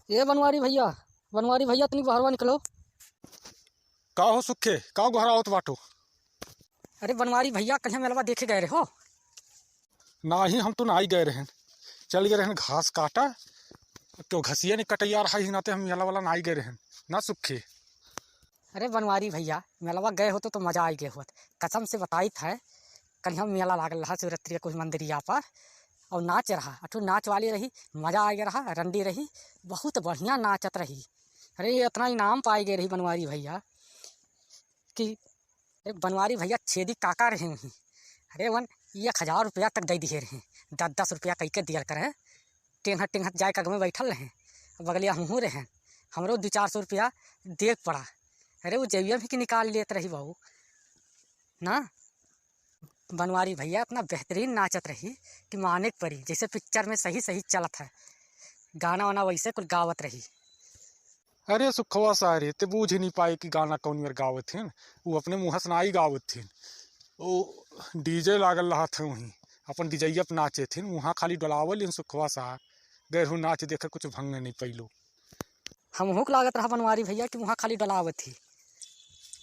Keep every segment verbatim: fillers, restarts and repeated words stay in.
ए बनवारी भइया, बनवारी भइया, तनी बहरवा निकलो। का हो सुखे, का गोहरावत बाटो? अरे बनवारी भइया, कहिया मेलवा देखे गए रहे हो? नाही, हम तो नाही गए रहन, चल गए रहन घास काटा, तो घसिया नहीं कटैया रहा, ही नाते हम मेला वाला नाही गए रहन ना सुखे। अरे बनवारी भइया, मेलवा गए होत तो मजा आई गए होत। कसम से बताइत है, कल हम मेला लागल रहा शिवरात्रि के कुछ मंदिरिया पर, और नाच रहा, अठू नाच वाली रही, मजा आ गया रहा, रंडी रही, बहुत बढ़िया नाचत रही। अरे ये इतना इनाम पाई गए रही बनवारी भइया कि अरे बनवारी भइया, छेदी काका रहे वहीं, अरे वन एक हजार रुपया तक दे दिए रहे, दस दस रुपया कई के दियल करे। टेंहत टेंहत जाए के अगमे बैठल रहे, बगलिया हमहूँ रहे, हमरो दो चार सौ रुपया दे के पड़ा। अरे वो जेबिया भी के निकाल लेत रही बहू ना। बनवारी भइया इतना बेहतरीन नाचत रही कि माने के परी, जैसे पिक्चर में सही सही चलत है, गाना वाना वैसे कुल गावत रही। अरे सुखवा सारे, ते बूझ ही नहीं पाए कि गाना कौन मेर गावत हिन। वो अपने मुँह से नाई गावत हिन, वो डीजे लागल रहत है वहीं, अपन डीजैया पे नाचे थिन, वहाँ खाली डोलावल इन सुखवा सार। गैर हूँ नाच देखे कुछ भंग नहीं पैलो। हमहूँ के लागत रहा बनवारी भइया कि वहाँ खाली डोलावत ही,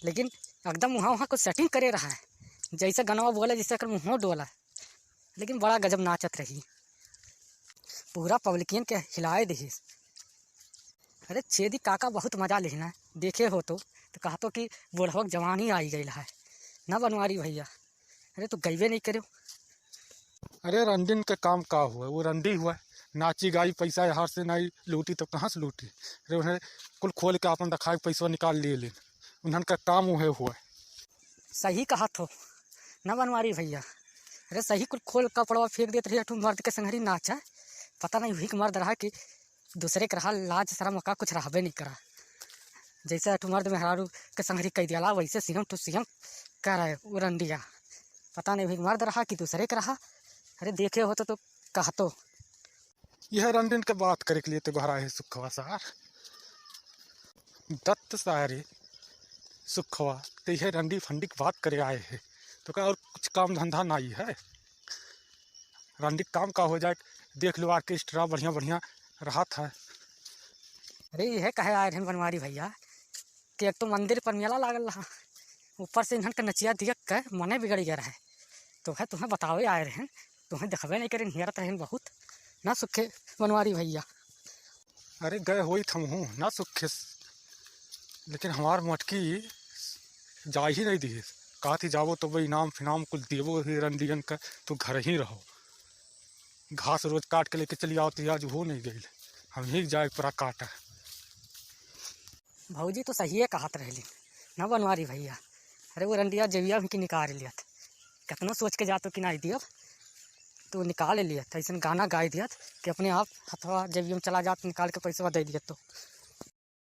लेकिन एकदम वहाँ, वहाँ कुछ सेटिंग करे रहा है, जैसे गनवा बोले, जैसे एकर मुँहो डोला, लेकिन बड़ा गजब नाचत रही, पूरा पब्लिकियन के हिलाए दिहिस। अरे छेदी काका बहुत मजा लेहिन, देखे हो तो, तो कहतो कि बुढ़वा के जवानी आई गइल है ना बनवारी भइया। अरे तू गइबे नहीं करो। अरे रंडिन के काम का हुआ, वो रंडी हुआ, नाची गाई पैसा हार से नहीं लूटी तो कहाँ से लूटी? अरे उन्हें कुल खोल के अपन रखा पैसा निकाल लिए लेन, उन्हन का काम उहे हुआ। सही कहत हो ना बनवारी भइया। अरे सही कुल खोल कपड़वा फेंक देत रही, अठू मर्द के संगरी नाचा। पता नहीं वही के मर्द रहा कि दूसरे के रहा, लाज शरम का कुछ रहबे नहीं करा। जैसे अठू मर्द मेहरारू के संगरी कह दियाला, वैसे सेम टू सेम करे उ रंडिया। पता नहीं वही के मर्द रहा कि दूसरे के रहा। अरे देखे हो तो, तो कहतो। यह रंडिन के बात करे के लिए तो गोहराए है सुखवा सार। दत्त सारे सुखवा, तो यह रंडी फंडी की बात करे आए है, तो का और कुछ काम धंधा नहीं है? रंडी काम का हो जाए, देख लो ऑर्केस्ट्रा बढ़िया बढ़िया रहत है। अरे यह कहे आए रहन बनवारी भइया कि एक तो मंदिर पर मेला लागल रहा, ऊपर से इन्हन के नचिया देख के मने बिगड़ गया रहे, तो है तुम्हें बतावे आए रहन, तुम्हें देखबे नहीं करें, निहरत रहन बहुत ना सुखे बनवारी भइया। अरे गए होई थमहू ना सुखे, लेकिन हमार मटकी जा ही नहीं दिहिस। कहत ही जाबो तो भाई इनाम फिनाम कुल देबो ही रंडियन का, तू घर ही रहो। घास रोज काट के लेके चली आवत ही, आज हो नहीं गई, हम ही जाए परा काटा। भौजी तो सहिए कहत रहली ना बनवारी भइया। अरे वो रंडिया जेबिया भी की निकाल लियत, कितनो सोच के जातो कि नहीं दियब, तो निकाल लियत, ऐसन गाना गाई दियत कि अपने आप हथवा जेबिया में चला जात, निकाल के पैसवा दे दियत। तो